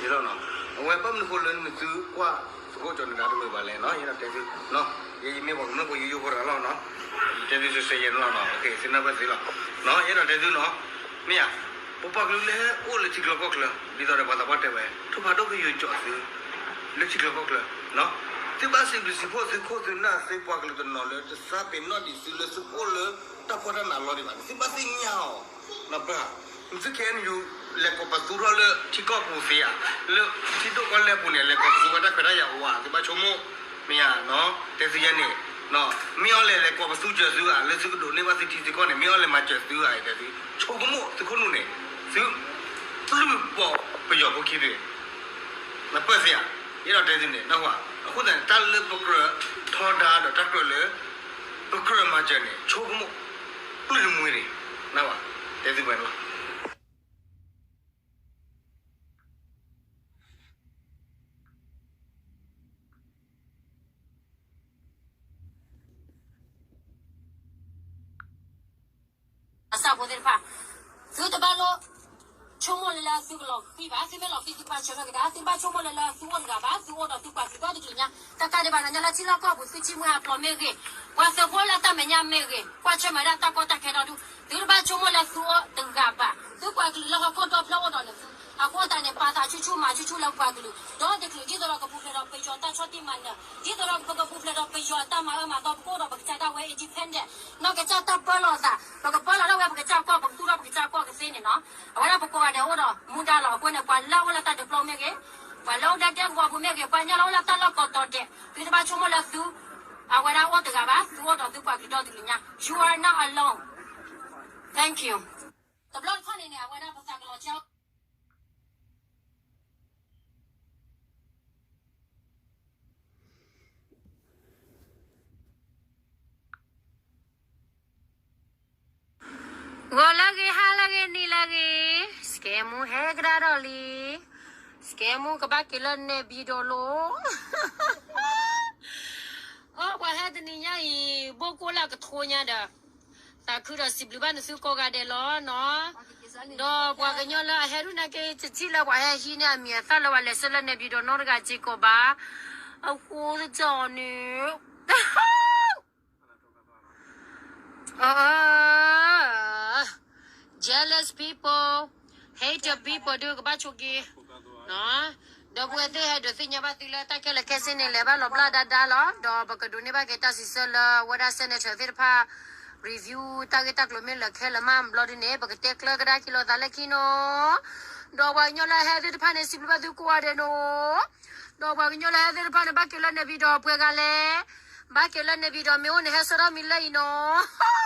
လီၤနီၤ. အဝဲဘၣ်မနုၤဃိလၢနသုကွၢ်သကိးကၠီၤနဒါတမုာ်ဘၣ်လဲၣ်နီၤ, ယအဲၣ်ဒိးတဲသု, ယမ့ၢ်ပှၤကမျၢၢ်ဖိယိယိဖိတဂၤလီၤနီၤ, တဲသုစဲစဲယဲန့ၣ်လီၤနီၤ, သုနၢ်ပၢၢ်သ့လီၤ. ယအဲၣ်ဒိးတဲသုနီၤ, မ့ၢ်ဧါ, ပပှၤကလုာ်လၢဟဲအိၣ်လၢထံချၢကီၢ်ချၢ, ဒ်သိးဒီးပှၤသးပှၢ်တဲဝဲ, ထုးဖးဒိၣ်ကယိၤကၠီၤသု လၢထံချၢကီၢ်ချၢ, သုဘၣ်စံးဘျုးစံးဖှိၣ်သုခိၣ်သုနၢ်သုပှၤကလုာ်တနီၤလၢတသးပ့ၤနီၣ်ဒံးသုလၢသုအိၣ်လၢတၢ်ဖှီၣ်တၢ်နးလီၢ်ဒံးဘၣ်န့ၣ် သုဘၣ်သ့ၣ်ညါအီၤ, နၢ်ပၢၢ်ဧါ, နသု K N U လဲၤကိးပသူထီၣ်လၢထံကီၢ်ပူၤသ့ဧါ, လၢထံဒိၣ်ကီၢ်လဲၢ်ပူၤန့ၣ် လဲၤကိးပသူဝဲတၢ်ခွဲးတၢ်ယာ်အိၣ်ဧါ, သုဘၣ်ဆိကမိၣ်, မ့ၢ်ဧါ, တဲသုယဲန့ၣ်, မ့ၢ်အီၤလဲၤလဲၤကိးပသူစၢၤသုဧါ, လၢသုကဒိးန့ၢ်ဘၣ်သုထံသုကီၢ်န့ၣ် မ့ၢ်အီၤလဲၤမၤစၢၤသုဧါ, တဲသု, ဆိကမိၣ်သုခိၣ်နူာ်န့ၣ်, သု ပျုၢ်ပိာ်ပယီၤဖိခံဖု နၢ်ပၢၢ်သ့ဧါ, ယအဲၣ်ဒိးတဲသုန့ၣ်, အဃိသတးန့ၣ် တၢ်လၢပကြၢးထီဒါဒီးတၢ်ကြၢးလၢ ပကြၢးမၤစၢၤန့ၣ် ဆိကမိၣ် ပျုၢ်တမှံၤန့ၣ်, နၢ်ပၢၢ်, တဲသုဝဲန့ၣ်လီၤ. အစၢဖိသ့ၣ်တဖၣ်, သုတဘၣ်လိၣ်ဆိကမိၣ်လၢသုကလီၤဃံၤဘၣ်, သုမ့ၢ်လီၤဃံၤသုပှၤဆၢထၢၣ်ကဒါ, သုတဘၣ်ဆိကမိၣ်လၢသုအိၣ်တဂၤဘၣ်, သုအိၣ်ဒီးသုပှၤကလုာ်ဒီတကလုာ်ညါ, တကးဒံးဘၣ်န့ၣ် ညီလၢထံလီၢ်ကီၢ်ပူၤ သုထံၣ်မှံဟးဖျိးမ့ၢ်ဂ့ၤ, ပှၤသုးဖိလၢတၢ်မဲာ်ညါမ့ၢ်ဂ့ၤ, ကွၢ်ဆၢၣ်မဲာ်ဒၣ်တၢ်ကီတၢ်ခဲဒီဒူၣ်, သုတဘၣ်ဆိကမိၣ်လၢသုအိၣ်တဂၤဘၣ်, သုပှၤကလုာ်လၢဟီၣ်ခိၣ်ဒီဖျၢၣ်အိၣ်ဒီးန့ၣ်သု, အဃိသတးန့ၣ် ပာ်သးဆူၣ်ဆူၣ်မၤဆူၣ်ဆူၣ်လၢပှၤကလုာ်ဒီတကလုာ်, ဒ်သိးဒီးကပူၤဖျဲးဒီးပယီၤတၢ်ဆီၣ်တံၢ်မၤနၢၤ, ဒ်သိးဒီးပကပူၤဖျဲးဒီးပယီၤတၢ်မၤအၢမၤသီ, ပကအိၣ်ဒီးပကစၢ်ဒၣ်ဝဲ independent, နီၢ်ကစၢ်တၢ်ပၢလီၤသး, ပကပၢလီၤဒၣ်ဝဲပကစၢ်ကီၢ်, ပကသူၣ်ထီၣ်ပကစၢ်ကီၢ်ကသ့န့ၣ်နီၤ, အဝဲဒၣ်ပကိးဂၤဒဲးအိၣ်ဒီးမူဒါလီၤ. အဃိန့ၣ် ပှၤလၢအိၣ်လၢတၢ်ဒုးပျီမ့ၢ်ဂ့ၤ, ပှၤလၢအိၣ်ဒၣ်ဒဲကဝီၤပူၤမ့ၢ်ဂ့ၤ, ပှၤကညီလၢအိၣ်လၢတၢ်လီၢ်ကိးတီၤဒဲး, သုတဘၣ်ဆိကမိၣ်လၢသု အဝဲဒၣ်အိၣ်တဂၤဘၣ်, သုအိၣ်ဒီးသုပှၤကလုာ်ဒီတကလုာ်ညါ, you are not alone. Thank you. တဘျီတခီၣ်န့ၣ်န့ၣ် အဝဲဒၣ်ပသးကလီၤကၢ် ဂီၤလၢအဂ့ၤ, ဟါလၢအဂ့ၤ, နံၤလၢအဂ့ၤ, စကဲမူဟဲကဒါဒီးလံ, စကဲမူကဘၣ်က့ၤလၢနဲၣ်ဘံၣ်ဒိးလိၤ, အိ ပှၤဟဲတနံၤညါအံၤ ဘိၣ်ကိၣ်လၢအကထိညါဒီး, သးခုဒီးစံးဘျုးဘၣ်နသုကိးဂၤဒဲးလီၤနီၤ, ဒီးပှၤကညီလၢအဟဲဒုးနၤက့ၤတထံၣ်လၢပှၤဟဲဟံးန့ၢ်အမံၤအသၣ်လၢပှၤလဲၤဆှၢလၢနဲၣ်ဘံၣ်ဒိးနီတဂၤစ့ၢ်ကီးဘၣ်, အဃိသတးန့ၣ် Jealous people, hate the people ဒုးကဘၣ်ဆိးက့, ဒီပုၢ်ဝဲၢ်သ့ၣ် ဟဲဒုးသ့ၣ်ညါဘၣ်သုလၢတၢ်ခဲလၢာ်ခဲဆ့န့ၣ် လဲၤဘၣ်လီၤဘျၣ်ဒါဒါလီၤ, ဒီးပကဒိးန့ၢ်ဘၣ်က့ၤတၢ်စံးဆၢလၢအဝဲဒၣ် senator သ့ၣ်တဖၣ် review တၢ်ဂ့ၢ်တၢ်ကျိၤမ့ၢ်လၢခဲလၢာ်မးဘျီဒုန့ၣ် ပကတဲကျၢၤကဒါက့ၤလိာ်သးလၢခံနီၤ, ဒီးပှၤကညီလၢအဟဲသ့ၣ်တဖၣ်န့ၣ် စံးဘျုးဘၣ်သုကိးဂၤဒဲးနီၤ, ဒီးပှၤကညီလၢအဟဲသ့ၣ်တဖၣ်န့ၣ် ဘၣ်က့ၤလၢနဲၣ်ဘံၣ်ဒိးပှဲၤဂၤလဲၣ်, ဘၣ်က့ၤလၢနဲၣ်ဘံၣ်ဒိးမ့ၢ်အိၣ်န့ၣ် ဟဲဆှၢထီၣ်မံၤလၢအံၤနီၤ